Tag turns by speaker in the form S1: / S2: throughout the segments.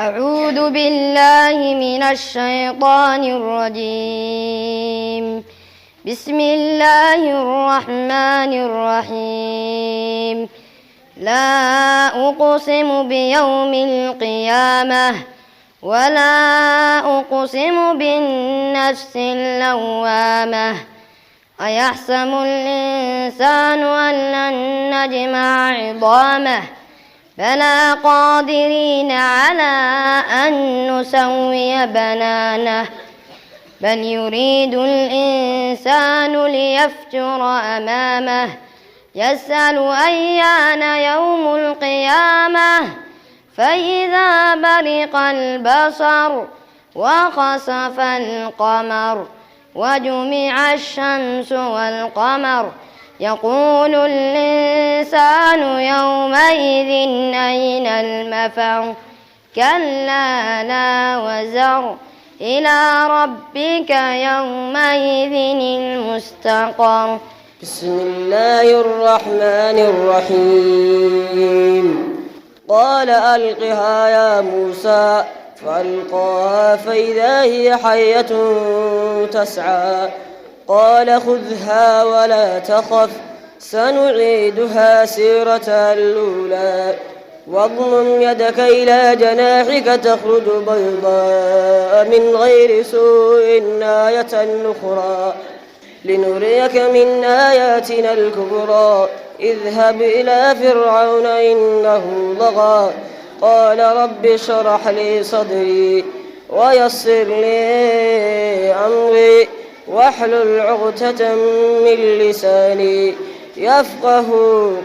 S1: أعوذ بالله من الشيطان الرجيم. بسم الله الرحمن الرحيم. لا أقسم بيوم القيامة ولا أقسم بالنفس اللوامة. أيحسب الإنسان أن لن نجمع عظامه؟ بلى قادرين على أن نسوي بنانه. بل يريد الإنسان ليفجر أمامه. يسأل أيان يوم القيامة. فإذا برق البصر وخسف القمر وجمع الشمس والقمر، يقول الإنسان يومئذ أين المفر؟ كلا لا وزر، إلى ربك يومئذ المستقر.
S2: بسم الله الرحمن الرحيم. قال ألقها يا موسى، فألقاها فإذا هي حية تسعى. قال خذها ولا تخف، سنعيدها سيرتها الأولى. واضمم يدك إلى جناحك تخرج بيضاء من غير سوء آية أخرى، لنريك من آياتنا الكبرى. اذهب إلى فرعون إنه طغى. قال رب اشرح لي صدري ويسر لي أمري واحلل عقدة من لساني يفقه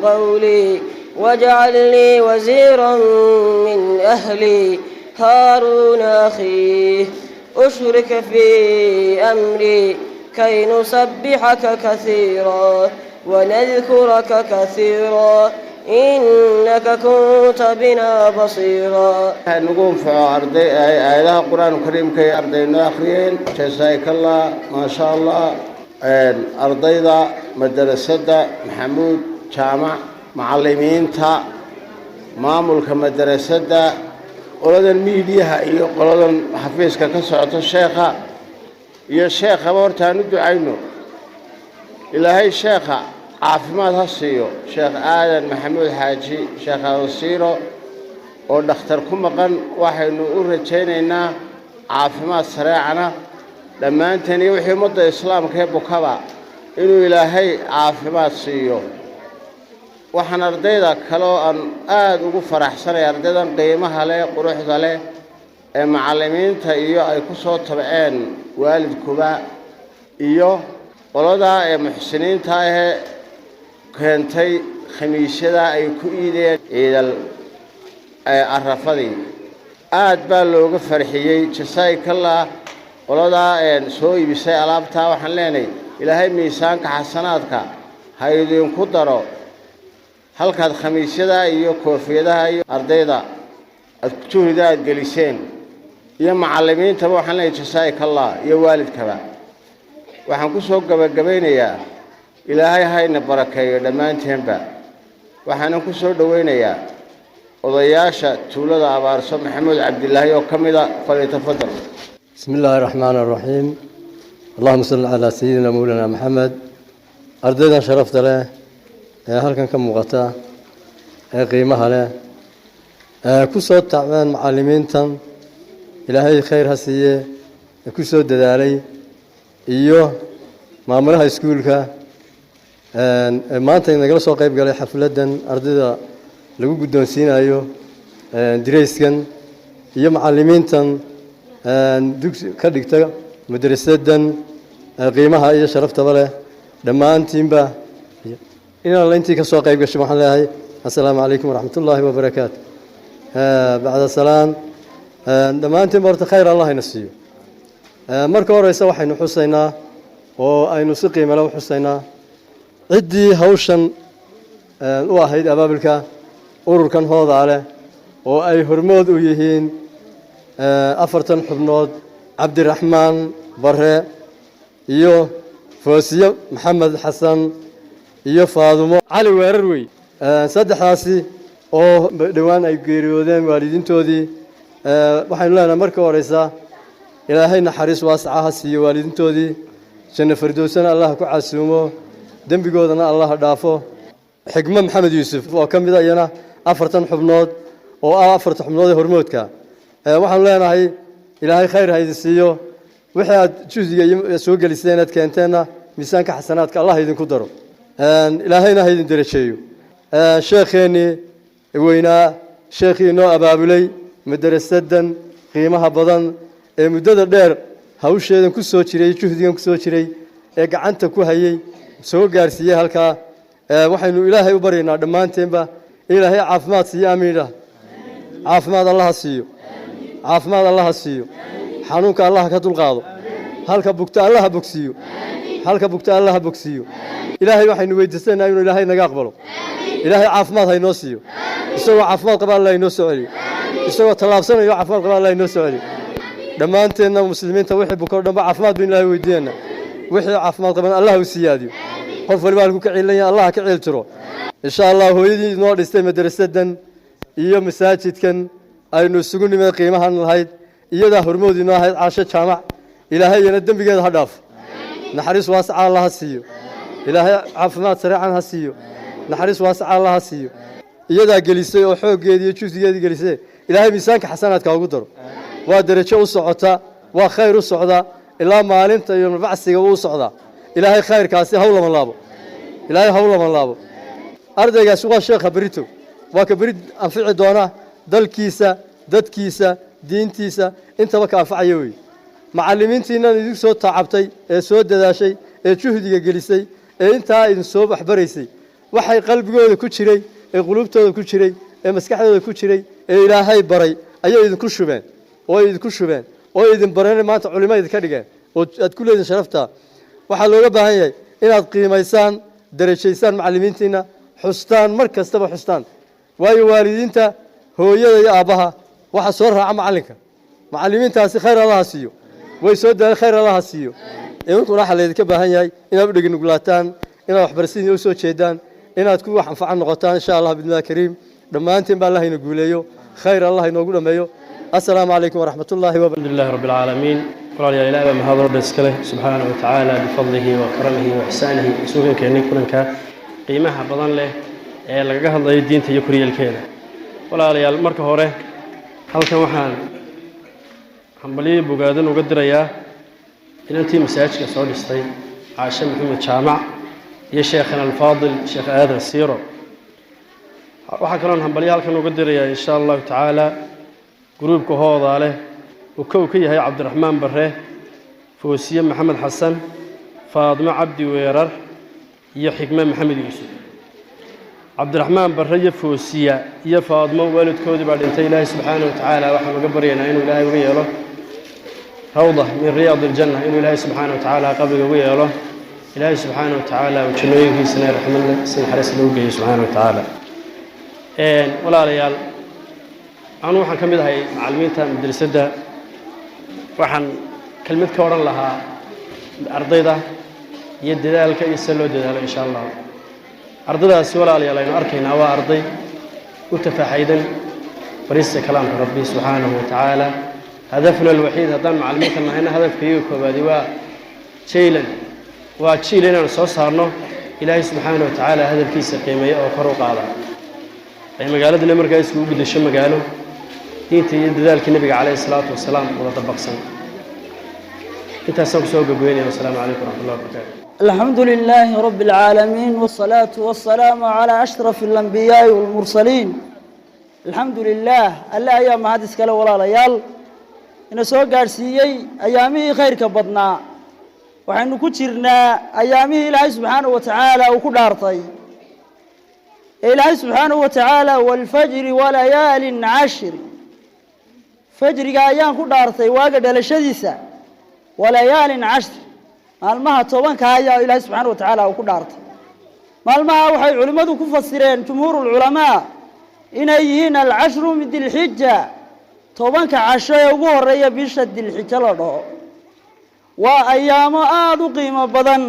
S2: قولي، واجعل لي وزيرا من أهلي هارون أخي، أشرك في أمري كي نسبحك كثيرا ونذكرك كثيرا، إنك كنت بنا بصيرا.
S3: Nagu anfaco arday aayadaha Qur-aanka Kariimka ay arday noo akhriyeen. Jasaakallah, maasha Allah. Ardayda madarasada Maxamuud Jaamac, macalimiinta, maamulka madarasada, qoladan miidiyaha iyo qoladan xafiiska ka socota, sheekha iyo sheekhaba horta aan u ducayno. Ilaahay sheekha caafimaad ha siiyo, Sheekh Aadan Maxamuud Xaaji, Sheekh Aadan Siiro oo dhakhtar ku maqan. Waxaynu u rajaynaynaa caafimaad sareecana dhammaanteen iyo wixii ummadda islaamka ee bukaba inuu Ilaahay caafimaad siiyo. Waxaan ardayda kale oo aan aada ugu faraxsanay, ardaydan qiimaha leh, quruxda leh ee macallimiinta iyo ay ku soo tabceen waalidkuba iyo qoladaa ee muxsiniinta ahee keentay khamiisyadaa ay ku iideen ciidal Arafadii, aad baa looga farxiyey. Jasaa'ikallah qoladaa soo iibisay alaabtaa. Waxaan leenahay Ilaahay miisaanka xasanaadka ha idinku daro halkaad khamiisyada iyo koofiyadaha iyo ardayda aad juhdiga aad geliseen. Iyo macallimiintaba waxaan leeyahay jasaa'ikallah, iyo waalidkaba. Waxaan ku soo gabagabaynayaa Ilaahay hayna barakeeyo dhammaanteenba. Waxaanan ku soo dhowaynayaa odayaasha tuulada Abaarso, Maxamuud Cabdilaahi oo ka mida. Falyatafadal.
S4: بسم الله الرحمن الرحيم. اللهم صل على سيدنا مولانا محمد. Ardaydan sharafta leh ee halkan ka muuqata ee qiimaha leh ee ku soo tacbeen macallimiintan, Ilaahay khayr ha siiye, ee ku soo dadaalay, iyo maamulaha iskuulka ee maanta nagala soo qayb galay xafladdan ardayda lagu guddoonsiinayo dirayskan, iyo macallimiintan dugsi ka dhigta madrasadan qiimaha iyo sharaftaba leh, dhammaantiinba inaan intii ka soo qayb gashay waxaan leeyahay assalaamu calaykum waraxmat ullaahi wabarakaatu. Bacda salaam, dhammaantiinba horta khayr Allah ina siiyo. Marka horeysa waxaynu xusaynaa oo aynu si qiimale u xusaynaa ciddii hawshan u ahayd abaabulka, ururkan hoodaa leh oo ay hormood u yihiin afartan xubnood: Cabdiraxmaan Bare iyo Foosiye Maxamed Xasan iyo Faadumo Cali Weerar wey. Saddexdaasi oo dhowaan ay geeriyoodeen waalidiintoodii. Waxaynu leenahay marka horeysa Ilaahay naxariis waasaca ha siiyo waalidiintoodii, janno fardowsana Allah ku casuumo, dembigoodana Allah dhaafo. Xigmo Maxamed Yuusuf oo ka mid a iyana 40 xubnood oo ah 4ta xubnood ee hormoodka, waxaanu leenahay Ilaahay khayr ha idin siiyo. Wixii aad juhdiga iyo soo geliseen aad keenteenna miisaanka xasanaadka Allah idinku daro, Ilaahayna ha idin derajeeyo. Sheekheenii weynaa, sheekhii inoo abaabulay madarasadan qiimaha badan ee muddada dheer hawsheedan ku soo jiray, juhdigan ku soo jiray ee gacanta ku hayey, soo gaarsiiyey halkaa, waxaynu Ilaahay u baryaynaa dhammaanteenba in Ilaahay caafimaad siiyo. Amiin. Caafimaad Allaha siiyo, caafimaad Allaha siiyo, xanuunka Allaha ka dulqaado, halka bugta Allaha bogsiiyo, halka bugta Allaha bogsiiyo. Ilaahay waxaynu weydiisanaynaa inuu Ilaahay naga aqbalo. Ilaahay caafimaad haynoo siiyo, isagoo caafimaad qaba Allah inoo soo celiyo, isagoo tallaabsanayo caafimaad qaba Allah inoo soo celiyo. Dhammaanteenna muslimiinta wixii buko dhanba caafimaad baynu Ilaahay weydiinayna, wixii caafimaad qaban Allah u siyaadiyo. Qof waliba halku ka ciilan yahay Allah ka ciil tiro, insha Allah. Hooyadii inoo dhistay madarasadan iyo masaajidkan aynu isugu nimid qiimahan lahayd, iyadaa hormood inoo ahayd, Caasho Jaamac, Ilaahay iyana dembigeeda ha dhaafo, naxariis waasaca Allah ha siiyo, Ilaahay caafimaad sareecan ha siiyo, naxariis waasaca Allah ha siiyo. Iyadaa gelisay oo xooggeedii iyo juhdigeedii gelisay, Ilaahay miisaanka xasanaadka ugu daro. Waa derajo u socota, waa khayr u socda ilaa maalinta iyo bacsiga uu socdaa. Ilaahay khayrkaasi haw laban laabo, Ilaahay haw laban laabo. Ardaygaasi waa sheekha berito, waa ka beri anfici doona dalkiisa, dadkiisa, diintiisa, intaba ka anfacaya wey. Macallimiintiinan idin soo tacabtay ee soo dadaashay ee juhdiga gelisay ee intaa idin soo waxbaraysay, waxay qalbigooda ku jiray ee quluubtooda ku jiray ee maskaxdooda ku jiray ee Ilaahay baray ayay idinku shubeen oo idinku shubeen oo idin bareen. Maanta culimo idinka dhigeen oo aad ku leediin sharafta. Waxaa looga baahan yahay inaad qiimaysaan, darajaysaan macallimiintiina, xustaan, mar kastaba xustaan. Waayo waalidiinta, hooyada iyo aabbaha, waxa soo raaca macallinka. Macallimiintaasi khayr Allaha siiyo, way soo daaleen, khayr Allaha siiyo. Idinkuna waxaa laydinka baahan yahay inaad u dheginuglaataan, inaad waxbarashadiina u soo jeedaan, inaad ku wax anfacan noqotaan, insha Allah biidnillahi kariim. Dhammaanteen ba Allah ina guuleeyo, khayr Allah inoogu dhammeeyo. Assalaamu calaykum waraxmat ullaahi.
S5: الحمد لله رب العالمين. Walaalayaal, Ilaah baa mahad oo dhan iska leh subxaanahu wa tacaala, bifadlihi wa karamihi wa ixsaanihi isugu keenay kulanka qiimaha badan leh ee lagaga hadlayo diinta iyo koryeelkeeda. Walaalayaal, marka hore halkan waxaan hambalyo bogaadan uga dirayaa inantii masaajidka soo dhistay, Caashe Maxamed Jaamac, iyo sheekhana alfaadil, Sheekh Aadan Siiro. Waxaa kaloon hambalyo halkan uga dirayaa, insha Allahu tacaala, gruubka hoodaa leh uu kow ka yahay Cabdiraxmaan Barre, Foosiye Maxamed Xasan, Faadimo Cabdi Weerar iyo Xigme Maxamed Yuusuf. Cabdiraxmaan Barre iyo Foosiya iyo Faadimo waalidkoodii baa dhintay. Ilaahay subxaanahu wa tacaala waxaan uga baryaynaa inuu Ilaahay uga yeelo rawda min riyaad aljanna, inuu Ilaahay subxaanahu wa tacaala qabriga ugu yeelo, Ilaahay subxaanahu wa tacaala uu jannooyinkiisana raxmadle si naxariis loogu geeyo subxaanahu wa tacaala. Walaalayaal, anu waxaan ka mid ahay macallimiinta madrasadda. Waxaan kelmad ka odhan lahaa ardayda iyo dadaalka iyo sida loo dadaalo, insha Allah. Ardaydaasi, walaalayaal, aynu arkaynaa waa arday u tafaaxaydan barista kalaamka Rabbi subxaanahu wa tacaala. Hadafna alwaxiid haddaan macallimiinta nahayna, hadafka iyaga koowaadi waa jaylan, waa jiil inaanu soo saarno Ilaahay subxaanahu wa tacaala hadalkiisa qiimeeya oo kor u qaada, ay magaaladuna markaa iskugu beddesho magaalo diinta iyo dadaalkii Nebiga calayhi salaatu wasalaam wada dabaqsan. Intaasaan kusoo gabagabeynaya. Wasalaamu calaykum waraxmatullahi wabarakaatu.
S6: الحمد لله رب العالمين، والصلاة والسلام على أشرف الأنبياء والمرسلين. الحمد لله. Alle ayaa mahad iskale. Walaalayaal, ina soo gaadhsiiyey ayaamihii khayrka badnaa. Waxaynu ku jirnaa ayaamihii Ilaahay subxaanahu wa tacaala uu ku dhaartay ee Ilaahay subxaanahu wa tacaala: "والفجر وليال عشر." Fajriga ayaan ku dhaartay, waaga dhalashadiisa, وليال عشر, maalmaha 10-ka ayaa Ilaahay subxaana wa tacaala uu ku dhaartay. Maalmaha waxay culimmadu ku fasireen, jumhuur ulculamaa, inay yihiin العشر من ذي الحجة, 10-ka casho ee ugu horeeya bisha Dilxijo la dhaho. Waa ayaamo aada u qiimo badan.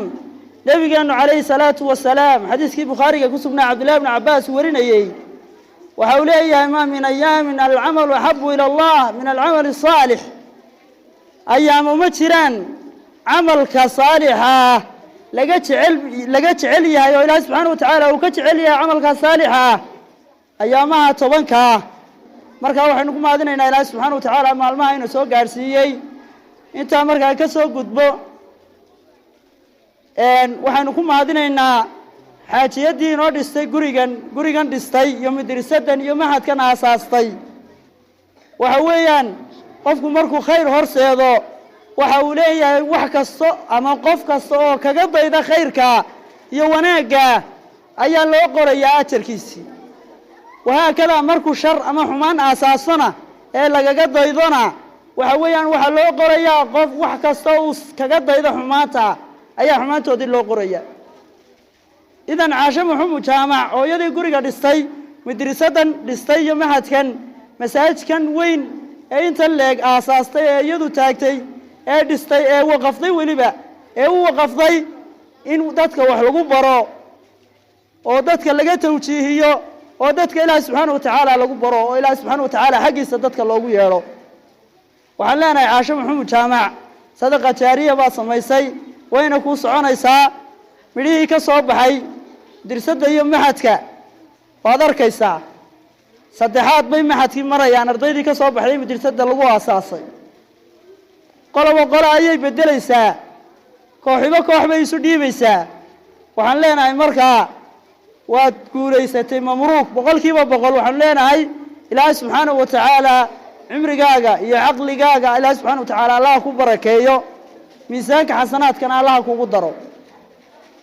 S6: Nebigeennu calayhi salaatu wasalaam, xadiiskii Bukhaariga ku sugnaa, Cabdillahi bni Cabbaas warinayey. Waxa uu leeyahay: "Maa min ayaamin alcamalu axabu ila Allah min alcamali asaalix." Ayaamo ma jiraan camalka saalixa ah laga jecel yahay oo Ilaahay subxaana wa tacaala uu ka jecel yahay camalka saalixa ah ayaamaha 10-ka ah. Markaa waxaynu ku mahadinaynaa Ilaahay subxaana wa tacaala maalmaha inuu soo gaadhsiiyey. Intaa markaa ka soo gudbo, waxaynu ku mahadinaynaa xaajiyaddii inoo dhistay gurigan dhistay iyo madrasadan iyo machadkan aasaastay. Waxa weeyaan, qofku markuu khayr horseedo, waxa uu leeyahay wax kasto ama qof kasta oo kaga dayda khayrka iyo wanaagga ayaa loo qorayaa ajarkiisii. Wahaakadaa, markuu shar ama xumaan aasaasona ee lagaga daydona, waxa weeyaan waxaa loo qorayaa qof wax kasta uu kaga daydo xumaanta ayaa xumaantoodii loo qoraya. Idan Caashe Maxamuud Jaamac oo iyadii guriga dhistay, madrasadan dhistay iyo machadkan, masaajidkan weyn ee inta leeg aasaastay, ee iyadu taagtay, ee dhistay, ee waqaftay, weliba ee u waqafday in dadka wax lagu baro oo dadka laga tawjiihiyo oo dadka Ilaahay subxaana wa tacaala lagu baro oo Ilaahay subxaana wa tacaala xaggiisa dadka loogu yeedho, waxaan leenahay Caashe Maxamuud Jaamac, sadaqa jaariya baad samaysay, wayna kuu soconaysaa. Midhihii ka soo baxay dirsadda iyo machadka waad arkaysaa. Saddexaad bay machadkii marayaan ardaydii ka soo baxday madrasadda lagu aasaasay. Qoloba qolo ayay beddelaysaa, kooxibo koox bay isu dhiibaysaa. Waxaan leenahay markaa waad guulaysatay, mabruuk, 100%. Waxaanu leenahay Ilaahay subxaanahu wa tacaala cimrigaaga iyo caqligaaga Ilaahay subxana wa tacaala allaha ku barakeeyo, miisaanka xasanaadkana Allaha kugu daro.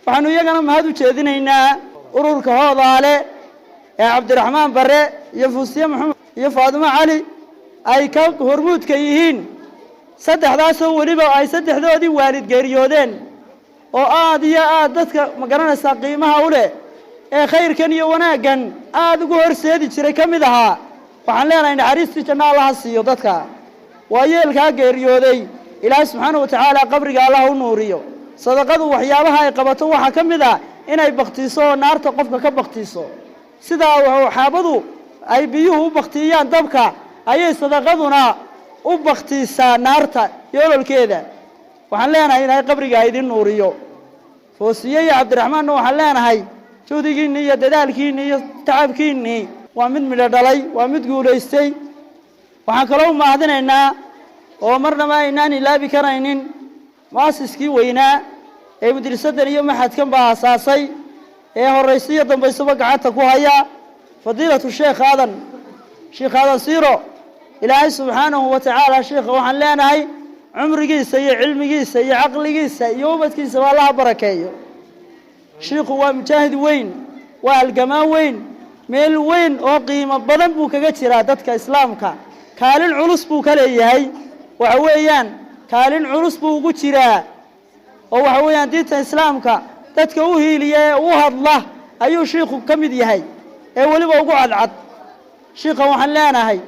S6: Waxaanu iyagana mahad u jeedinaynaa ururka Hoodaale ee Cabdiraxmaan Bare iyo Fuusiye Maxamed iyo Faadimo Cali ay ka hormuudka yihiin, saddexdaasoo weliba ay saddexdoodii waalid geeriyoodeen, oo aada iyo aad dadka ma garanaysaa qiimaha u leh ee khayrkan iyo wanaaggan aada ugu horseedi jiray ka mid ahaa. Waxaan leenahay naxariistii janno Allaha siiyo dadka waa yeelkaa geeriyooday. Ilaahay subxaana wa tacaala qabriga Allah u nuuriyo. Sadaqadu waxyaabaha ay qabato waxaa ka mid ah inay baktiiso oo naarta qofka ka baktiiso. Sidaa xaabadu ay biyuhu u baktiyaan dabka ayay sadaqaduna u baktiisaa naarta yoololkeeda. Waxaan leenahay Ilaahay qabriga ha idin nuuriyo. Foosiye iyo Cabdiraxmaanna waxaan leenahay juhdigiinni iyo dadaalkiinni iyo tacabkiinnii waa mid midho dhalay, waa mid guulaystay. Waxaan kaloo u mahadinaynaa oo marnaba aynaan ilaabi karaynin mu'asiskii weynaa ee madrasadan iyo machadkan baa aasaasay ee horrayso iyo dambaysuba gacanta ku haya, fadiilatu Sheekh Aadan, Sheekh Aadan Siiro. Ilaahay subxaanahu wa tacaala sheikha waxaan leenahay cumrigiisa iyo cilmigiisa iyo caqligiisa iyo ubadkiisaba Allaha barakeeyo. Shiikhu waa mujaahid weyn, waa halgamaan weyn, meel weyn oo qiimo badan buu kaga jiraa dadka islaamka, kaalin culus buu ka leeyahay. Waxa weeyaan kaalin culus buu ugu jiraa oo waxa weeyaan diinta islaamka dadka u hiiliya ee u hadla ayuu shiikhu ka mid yahay, ee weliba ugu cadcad. Shiikhan waxaan leenahay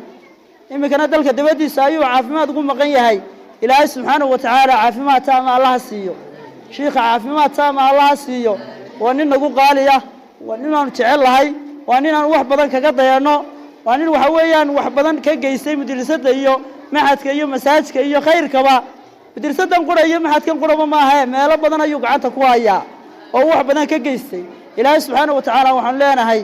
S6: iminkana dalka dabaddiisa ayuu caafimaad ugu maqan yahay. Ilaahay subxaanahu wa tacaala caafimaad taama Allaha siiyo shiikha, caafimaad taama Allaha siiyo. Waa nin nagu qaaliya, waa nin aanu jecel lahay, waa nin aanu wax badan kaga dayanno, waa nin waxa weeyaan wax badan ka geystay madrasadda iyo machadka iyo masaajidka iyo khayrkaba. Madrasadan qura iyo machadkan quraba maahae, meelo badan ayuu gacanta ku hayaa oo wax badan ka geystay. Ilaahay subxaanahu wa tacaala waxaanu leenahay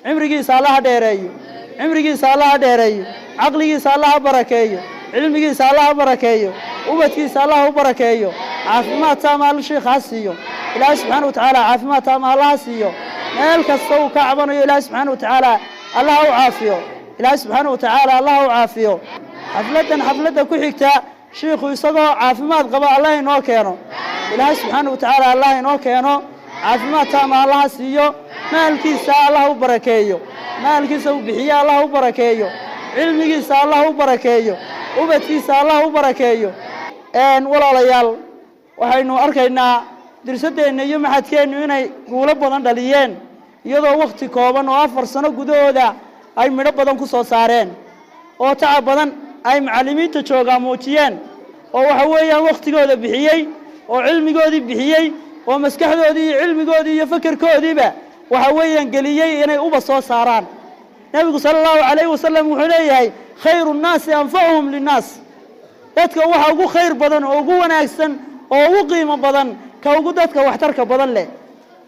S6: cimrigiisa Allaha dheereeyo, cimrigiisa Allaha dheereeyo, caqligiisa Allaha barakeeyo, cilmigiisa Allaha barakeeyo, ubadkiisa Allaha u barakeeyo, caafimaad taama Alla shiikha ha siiyo. Ilaahay subxaana wa tacaala caafimaad taama Allaha siiyo. Meel kasta uu ka cabanayo Ilaahay subxaana wa tacaala Allaha u caafiyo. Ilaahay subxaana wa tacaala Allaha u caafiyo. Xafladdan xafladda ku xigta shiikhu isagoo caafimaad qaba Allah inoo keeno. Ilaahay subxaana wa tacaala Allah inoo keeno. Caafimaad taama Allaha siiyo, maalkiisa Allah u barakeeyo, maalkiisa uu bixiye Allah u barakeeyo, cilmigiisa Allah u barakeeyo, ubadkiisa Allah u barakeeyo. Walaalayaal, waxaynu arkaynaa dirsadeenna iyo machadkeennu inay guulo badan dhaliyeen, iyadoo wakhti kooban oo 4 sano gudahooda ay midho badan ku soo saareen, oo tacab badan ay macallimiinta joogaa muujiyeen, oo waxa weeyaan wakhtigooda bixiyey oo cilmigoodii bixiyey oo maskaxdoodii iyo cilmigoodii iyo fakerkoodiiba waxa weeyaan geliyey inay uba soo saaraan. Nebigu sala Allahu calayhi wasalam wuxuu leeyahay: "Khayru nnaasi anfacuhum linnaas." Dadka waxa ugu khayr badan oo ugu wanaagsan oo ugu qiimo badan ka ugu dadka waxtarka badan leh.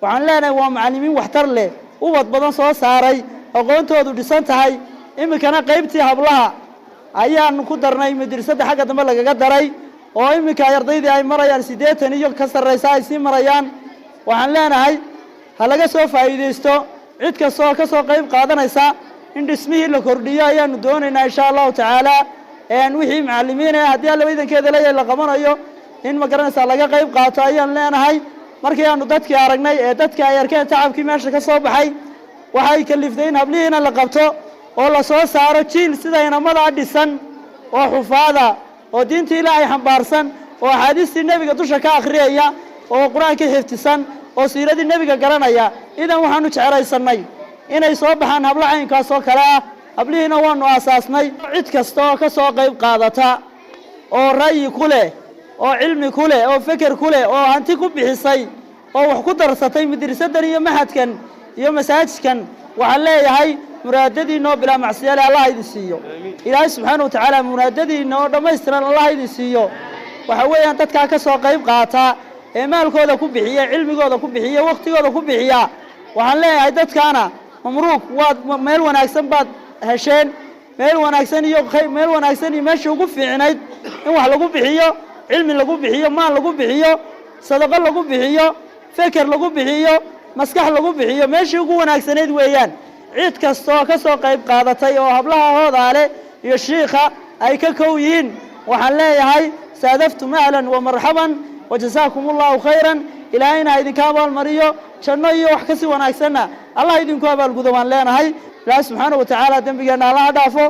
S6: Waxaan leenahay waa macallimiin waxtar leh, ubad badan soo saaray, aqoontoodu dhisan tahay. Iminkana qaybtii hablaha ayaanu ku darnay madrasadda, xagga dambe lagaga daray, oo iminka ay ardaydii ay marayaan 80 iyo ka sarraysa ay sii marayaan. Waxaan leenahay ha laga soo faa'iidaysto. Cid kasta oo ka soo qayb qaadanaysa in dhismihii la kordhiyo ayaanu doonaynaa, insha Allahu tacaala. Wixii macallimiin ee haddii Alla idankeeda leeyahay la qabanayo in, ma garanaysaa, laga qayb qaato ayaan leenahay. Markii aanu dadkii aragnay ee dadka ay arkeen tacabkii meesha ka soo baxay, waxay kaliftay in hablihiina la qabto oo la soo saaro jiil sida inamadaa dhisan oo xufaada oo diintii Ilaahay xambaarsan oo axaadiistii nebiga dusha ka akhriyaya oo Qur-aankii xifdisan oo siiradii nebiga garanaya. Idan waxaanu jeclaysanay inay soo baxaan hablo caynkaas oo kale ah. Hablihiina waanu aasaasnay. Cid kasta oo ka soo qayb qaadata oo ra'yi ku leh oo cilmi ku leh oo feker ku leh oo hanti ku bixisay oo wax ku darsatay madrasadan iyo machadkan iyo masaajidkan, waxaan leeyahay muraadadiinna oo bilaa macsiyaale Allah idin siiyo. Ilaahay subxaana watacaala muraadadiinna oo dhammaystiran Allah idin siiyo. Waxa weeyaan dadkaa ka soo qayb qaata ee maalkooda ku bixiya, cilmigooda ku bixiya, wakhtigooda ku bixiya, waxaan leeyahay dadkaana mamruuk, waad meel wanaagsan baad hesheen, meel wanaagsan iyo meel wanaagsan iyo meeshii ugu fiicnayd in wax lagu bixiyo, cilmi lagu bixiyo, maal lagu bixiyo, sadaqo lagu bixiyo, feker lagu bixiyo, maskax lagu bixiyo, meeshii ugu wanaagsanayd weeyaan. Cid kasta oo ka soo qayb qaadatay oo hablaha hoodaale iyo shiikha ay ka kow yihiin, waxaan leeyahay saadaftum, ahlan wa marxaban wajasaakum Allahu khayran. Ilaahayna ha idinka abaalmariyo, janno iyo wax kasii wanaagsanna Allah idinku abaalgudo baan leenahay. Ilaahay subxaana wa tacaala dembigeenna Allaha dhaafo.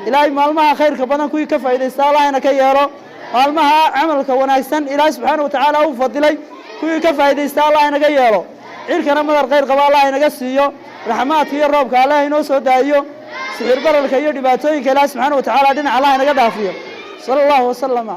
S6: Ilaahay maalmaha khayrka badan kuwii ka faa'iidaysta Allahna ka yeelo. Maalmaha camalka wanaagsan Ilaahay subxaana wa tacaala u fadilay kuwii ka faa'iidaysta Allah inaga yeelo. Cirkana madar khayr qaba Allah inaga siiyo, raxmaadka iyo roobka Allah inoo soo daayiyo, sixir bararka iyo dhibaatooyinka Ilaahay subxaana wa tacaala dhinac Allah inaga dhaafiyo. Sala Allahu wasalama.